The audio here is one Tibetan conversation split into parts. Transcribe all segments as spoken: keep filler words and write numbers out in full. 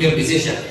ཡོད་མི་ཚེ་ཤར།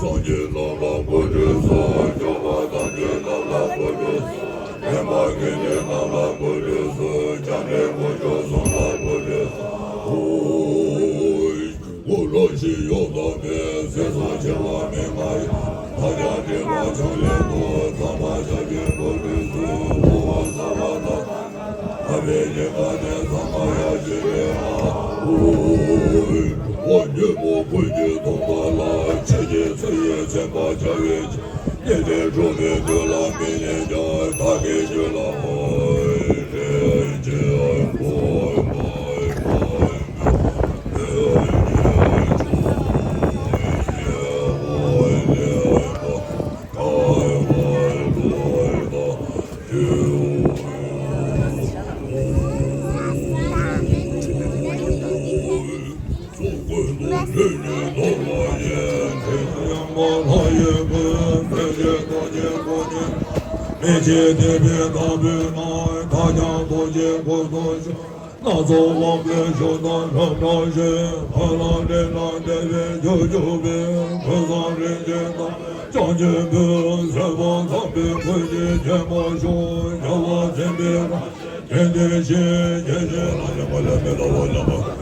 སངས་རྒྱས་རྣམས་ལ་གུས་ཕྱག་འཚལ། སྐྱོབ་པ་སངས་རྒྱས་རྣམས་ལ་གུས་ཕྱག་འཚལ། མཁྱེན་པ་དགེ་འདུན་རྣམས་ལ་གུས་ཕྱག་འཚལ། བྱམས་ཆེན་དཀོན་མཆོག་གསུམ་ལ་གུས་ཕྱག་འཚལ། གུ་རུ་ཞི་གཡོག་དམ་པའི་ཚེ་སྲོག་ཆེ་བ་མི་མངའ་ཡི། ཐབས་ཀྱང་དྲེགས་པ་ཕྱོགས་ལས་འདས། ཚངས་པ་ཤཱཀྱའི་བུ་ཁྲིད་མཛད། འོད་དཔག་ས་བ་དང་། ཐར་པའི་ཉེ་འཁོར་ནི་ཚང་མ་ཡར་ཞི་བར་ལྷག། ཨོ། ཉོན་མོངས་ཀུན་གྱི་སྡུག་བསྔལ་ལ། ཆོས་ཀྱི་ཚུལ་གྱིས་མཚོན་པར་བྱ་བའི་ཕྱིར། ཉན་ཐོས་སྒྲོལ་མའི་མདུན་ལ་མི་ཉན་ཀྱང་། བདག་གིས་ཁྱོད་ལ་ཕན་ཕྱིར་ཕུལ་བའི་ཕྱིར། མི་ཕྱེད་དད་པས་བདག་བོས་ན། བདག་ཀྱང་རྡོ་རྗེའི་གོ་ཐོབ་ཤོག། སྣ་ཚོགས་དབང་པོའི་མཆོག་དང་ཁྲོ་བྲལ་ཞིང་། ཕ་ལ་ལས་ལ་འདས་པའི་རྒྱུར་གྱུར་པའི་ཁམས་གསུམ་རིགས་ཅན་ཐམས་ཅད་བྱང་ཆུབ་ཏུ་སོན་པ་ཐོབ་པའི་སྐུ་ཞིག་བྱིན་པར་ཤོག། རྒྱལ་བ་སྲས་དཔལ་དང་ལྡན་དེ་བཞིན་གྱི་ཞིང་ལ་ཡང་མ་ལས་མེ་ཏོག་ལ་ཡང་མ།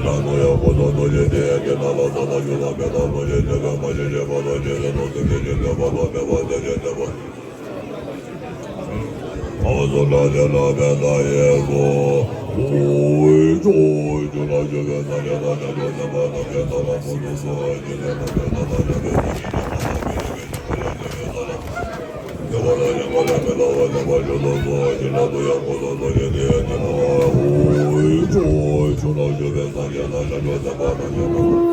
ལ་ནོ་ཡ་ཀོ་ཏོ་ཏོ་ཡེ་ཏེ་ཡ་ཏེ་ན་ལ་ཏ་ལ་ཡུ་ལ་མེ་ཏོག་ལོ་ཡེ་ཏེ་བེ་མ་ཡེ་ཡེ་བ་ལ་ཡེ་ལ་ནོ་ཏེ་ཏེ་ཡེ་ཏེ་བ་ལ་མེ་བ་ཏེ་ཡེ་ཏེ་བ། ཨོ་ཛོ་ལ་ཏེ་ལ་བེ་ད་ཡེ་ཀོ། ཨོ་ཛོ་ཛོ་ལ་ཏེ་བེ་ད་ཡེ་ད་ཡེ་ལོ་ཏེ་བ་ད་ཡེ་ད་ལ་མོ་ཏོ་ཏོ་ཡེ་ཏེ་ལ་བེ་ད་ལ་ཡེ་བེ་ད་ཡེ་ཏེ་བ་ལ་ཏེ་བེ་ད་ལ།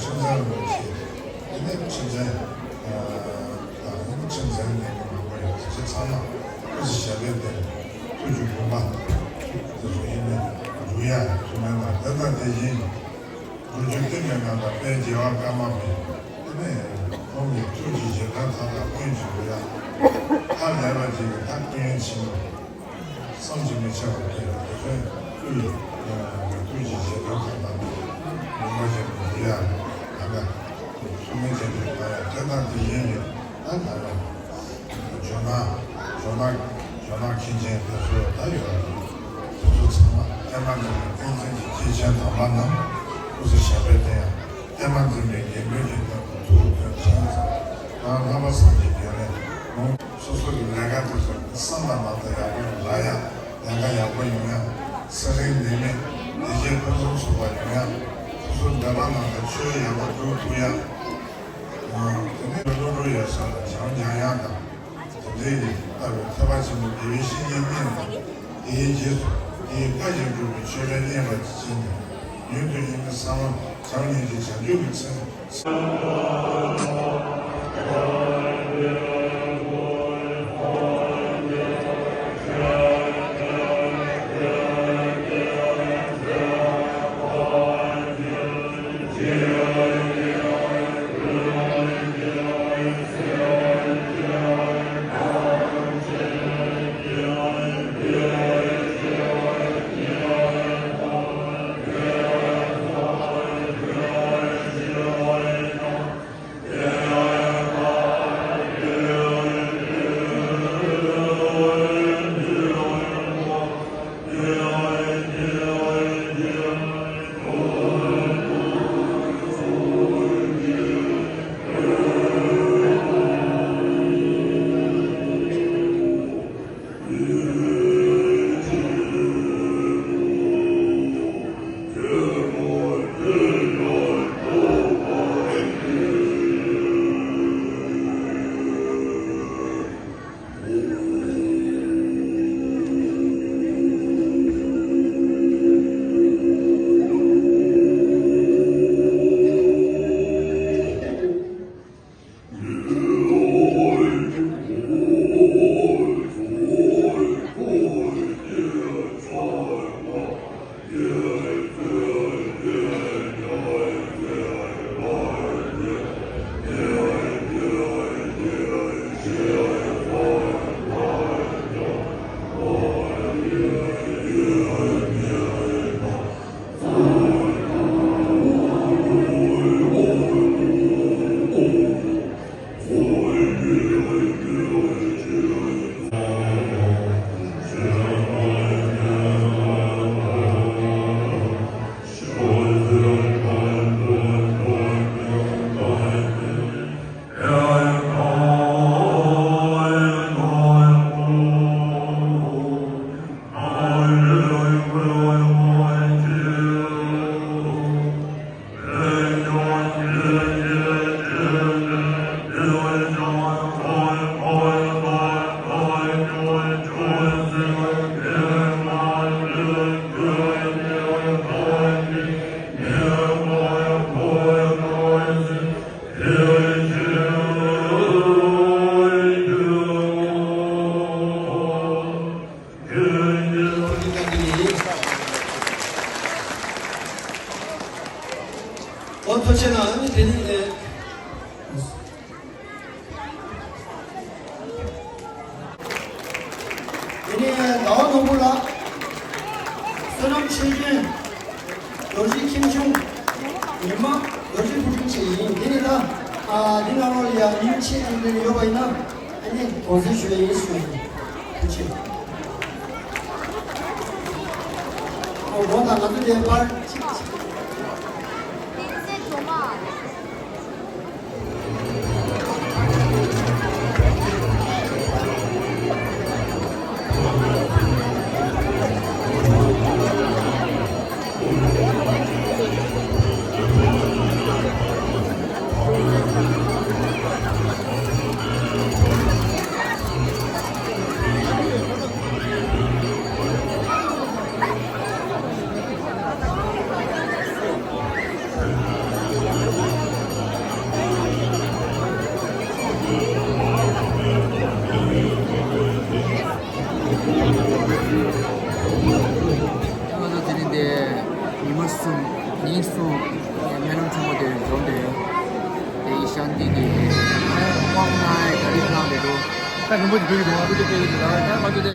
ཁྲིམས་ཚན་རིན་པོ་ཆེ། དེ་ནས་ཁྲིམས་ཚན་དང་ཁྲིམས་ཚན་ནས་མང་པོ་ཡོད། དེ་ཚོ་ཚང་མ་སྐུ་ཚེ་ཞབས་པད་བརྟན། ཐུགས་རྒྱུད་བུམ་པ་དེ་ཚོ་ཡིན་ནས་འགྲུབ་ཡ་ཐུགས་སྨོན་དང་། དེ་དང་དེ་བཞིན་འགྲོ་རྒྱུ་གཏན་ནས་མེད་པ་དཔལ་རྒྱལ་བ་ཀརྨ་པའི་དེ་ནས་ཁོང་གི་ཐུགས་ཀྱི་བཞེད་དོན་མཐའ་དག་ཀུན་གྱི་འགྲུབ་ཡ། མཐའ་ལས་པ་ཅིག་གི་མཐའ་ཀུན་ཆེན་པོ། བསམ་གྱིས་མི་ཁྱབ་པ་སྐད་དེ་ཚོས་ཀུན་ཀུན་གྱི་བཞེད་དོན་ཁག་དང་ལུང་པ་ཞིག་ཏུ་འདུལ་ཡ་ད་ལྟ་ཚུལ་མིན་ཅན་དུ་བལྟ་ཡ་དེ་དང་དེ་བཞིན་གྱི་ད་ད་ལྟ་ཇོ་ནང་ཇོ་ནང་ཇོ་ནང་མཁན་ཆེན་དེ་ཚོ་ད་ཡོད་རེད། དེ་ཚོ་ཚང་མ་ཀརྨ་འཛིན་པའི་ཏིང་འཛིན་གྱི་སྐྱེས་ཆེན་དམ་པ་རྣམས་སྐུ་ཚེ་ཞབས་པད་བརྟན་ཡ། ཀརྨ་འཛིན་པའི་རྒྱལ་མོའི་རིགས་དང་ཐུགས་དོན་ཆེན་ཚང་མ་ལྷག་པ་སངས་རྒྱས་རྒྱལ་བའི་ལུང་། སོ་སོ་གི་ལས་ཀ་དེ་ཚོ་བསམ་པ་མ་ཚད་ཡག་པོ་ལ་ཡ་ལས་ཀ་ཡག་པོ་ཡོང་ཡ། སེ་རིང་ནད་མེད་བདེ་སྐྱིད་ཕུན་སུམ་ཚོགས་པ་ཡོང་ཡ། སོ་སོ་འདོད་པ་མ་ཚད་ཆོས་ཡག་པོ་སྒྲུབ་ཐུབ་ཡ། དེ་ནས་བློ་གྲོས་ཡོད་ས་ལ་བྱམས་སྙིང་ཡང་དང་། དེ་འདྲའི་ཡི་ལྟ་བའི་ཐེག་པ་ཆེན་པོ་དགེ་བའི་བཤེས་གཉེན་རྙེད་དང་། དེའི་རྗེས་སུ་དེའི་བཀའ་བཞིན་སྒྲུབ་པའི་ཆོས་འབྲེལ་གནས་པ་ཅིག་བྱས་ནས། ཡུན་དུ་ཡིན་གྱི་ས་མ་བྱམས་སྙིང་རྗེ་བྱང་ཆུབ་ཀྱི་མཚན། ཨོ་ཐུགས་རྗེ་གནང་། ཨ་ནི་དེ་ནི་ཨེ། དེ་ནས་ཟླ་བ་མང་པོ་ལགས། བསོད་ནམས་ཆོས་རྒྱུན། རྡོ་རྗེ་ཁྱིམ་ཆུང་། ཉི་མ་རྡོ་རྗེ་ཕུར་ཆུང་བཅས་ཡིན། དེ་ནི་ད་ཨ་འདི་ནང་ལོགས་ལ་ཡང་མིང་ཆེད་དུ་འདི་ནི་ཡོད་པ་ཡིན་ན། ཨ་ནི་དགོངས་སེལ་ཞུ་ཡ་ཡིན་ཞུ་ཡ་ཡིན། ཐུགས་རྗེ་ཆེ། ཨོ་དགོངས་དག་ང་ཚོ་དེ་པར་གཅིག་གཅིག་ང་ཚོ་དེ་རིང་དེ་ཉི་མ་གསུམ་ཉིན་གསུམ་སྨོན་ལམ་ཆེན་པོ་དེ་འཛོམས་ཏེ་ཡོད། དེ་ཡི་ཤང་འདི་གི་དབང་ནང་ག་རེ་བླངས་བསྡད་འདུག་ད་རིང་པོ་ཞིག་འགྲོ་གི་འདུག་ཨ། ང་ཚོ་དེ་